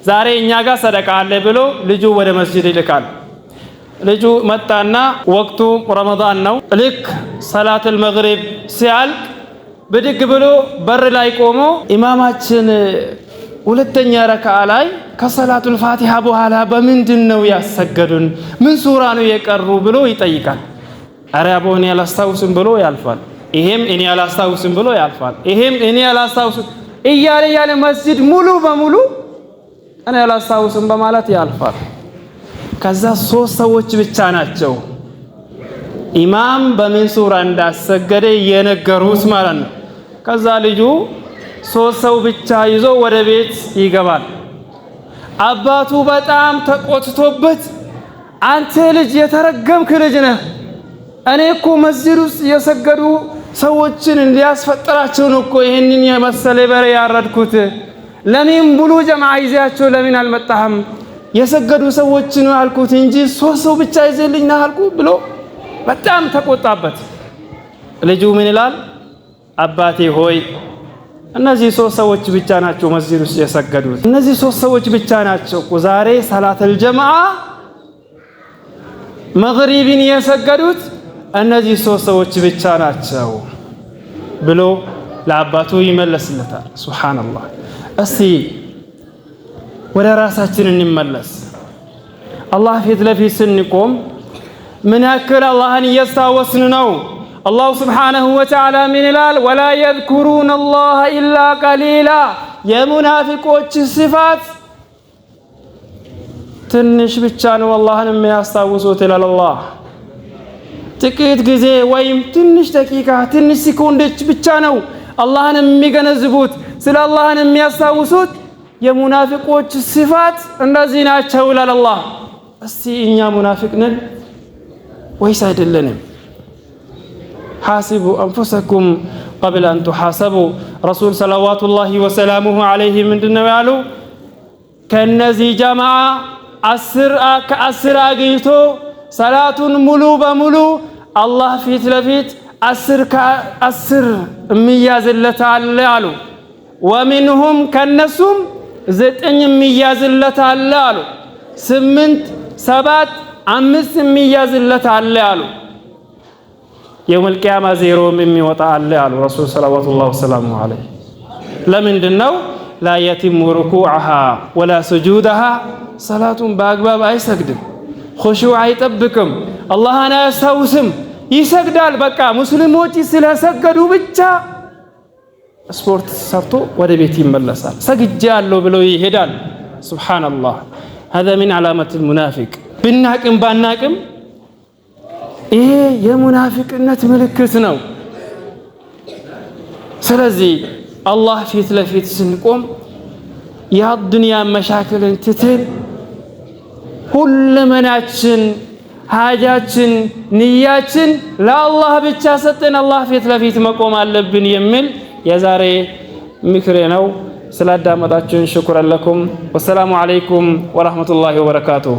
ዛሬ እኛ ጋር ሰደቃ አለ ብሎ ልጁ ወደ መስጂድ ይልካል። ልጁ መጣና ወቅቱ ረመዳን ነው። ልክ ሰላቱል መግሪብ ሲያልቅ ብድግ ብሎ በር ላይ ቆሞ ኢማማችን ሁለተኛ ረክዓ ላይ ከሰላቱል ፋቲሃ በኋላ በምንድን ነው ያሰገዱን? ምን ሱራ ነው የቀሩ ብሎ ይጠይቃል። አረ አቦ እኔ አላስታውስም ብሎ ያልፋል። ይሄም እኔ አላስታውስም ብሎ ያልፋል። ይሄም እኔ አላስታውስም እያለ እያለ መስጂድ ሙሉ በሙሉ እኔ አላስታውስም በማለት ያልፋል። ከዛ ሶስት ሰዎች ብቻ ናቸው ኢማም በምን ሱራ እንዳሰገደ የነገሩት ማለት ነው። ከዛ ልጁ ሶስት ሰው ብቻ ይዞ ወደ ቤት ይገባል። አባቱ በጣም ተቆጥቶበት አንተ ልጅ የተረገምክ ልጅ ነህ፣ እኔ እኮ መስጂድ ውስጥ የሰገዱ ሰዎችን እንዲያስፈጥራቸው ነው እኮ ይህንን የመሰለ በሬ ያረድኩት። ለምን ብሉ ጀማዓ ይዛቸው ለምን አልመጣህም? የሰገዱ ሰዎችን አልኩት እንጂ ሶስት ሰው ብቻ ይዘልኝ ና አልኩ ብሎ በጣም ተቆጣበት። ልጁ ምን ይላል? አባቴ ሆይ እነዚህ ሶስት ሰዎች ብቻ ናቸው መስጂድ ውስጥ የሰገዱት። እነዚህ ሶስት ሰዎች ብቻ ናቸው እኮ ዛሬ ሰላተል ጀማዓ መግሪብን የሰገዱት እነዚህ ሶስት ሰዎች ብቻ ናቸው ብሎ ለአባቱ ይመለስለታል። ሱብሃነላህ። እስቲ ወደ ራሳችን እንመለስ። አላህ ፊት ለፊት ስንቆም ምን ያክል አላህን እያስታወስን ነው? አላሁ ስብሓነሁ ወተዓላ ምን ይላል? ወላ የዝኩሩነ አላህ ኢላ ቀሊላ። የሙናፊቆች ሲፋት ትንሽ ብቻ ነው አላህን የሚያስታውሱት ይላል አላህ። ጥቂት ጊዜ ወይም ትንሽ ደቂቃ፣ ትንሽ ሲኮንዶች ብቻ ነው አላህን የሚገነዝቡት፣ ስለ አላህን የሚያስታውሱት። የሙናፊቆች ሲፋት እንደዚህ ናቸው ይላል አላህ። እስቲ እኛ ሙናፊቅ ነን ወይስ አይደለንም? حاسبوا أنفسكم قبل أن تحاسبوا። ረሱል صلوات الله وسلامه عليه ምንድን ነው ያሉ? ከእነዚህ ጀማዓ 10 ከ10 አግኝቶ ሰላቱን ሙሉ በሙሉ አላህ ፊት ለፊት 10 ከ10 የሚያዝለት አለ አሉ። ومنهم ከነሱም 9 የሚያዝለት አለ አሉ። 8፣ 7፣ 5 የሚያዝለት አለ አሉ። يوم القيامة ዜሮም የሚወጣ አለ አሉ ረሱል صلوات الله وسلامه عليه። ለምንድን ነው? لا يتم ركوعها ولا سجودها፣ ሰላቱን በአግባብ አይሰግድም፣ ኹሹዕ አይጠብቅም፣ አላህን አያስታውስም። ይሰግዳል። በቃ ሙስሊሞች ስለሰገዱ ብቻ ስፖርት ሰርቶ ወደ ቤት ይመለሳል። ሰግጄ ያለው ብሎ ይሄዳል። سبحان الله، هذا من علامة المنافق። ብናቅም ባናቅም ይሄ የሙናፊቅነት ምልክት ነው። ስለዚህ አላህ ፊት ለፊት ስንቆም የዱንያ መሻክልን ትተን ሁለመናችን፣ ሀጃችን፣ ንያችን ለአላህ ብቻ ሰጥተን አላህ ፊት ለፊት መቆም አለብን የሚል የዛሬ ምክሬ ነው። ስላዳመጣችሁን شكرا لكم። والسلام عليكم ورحمة الله وبركاته።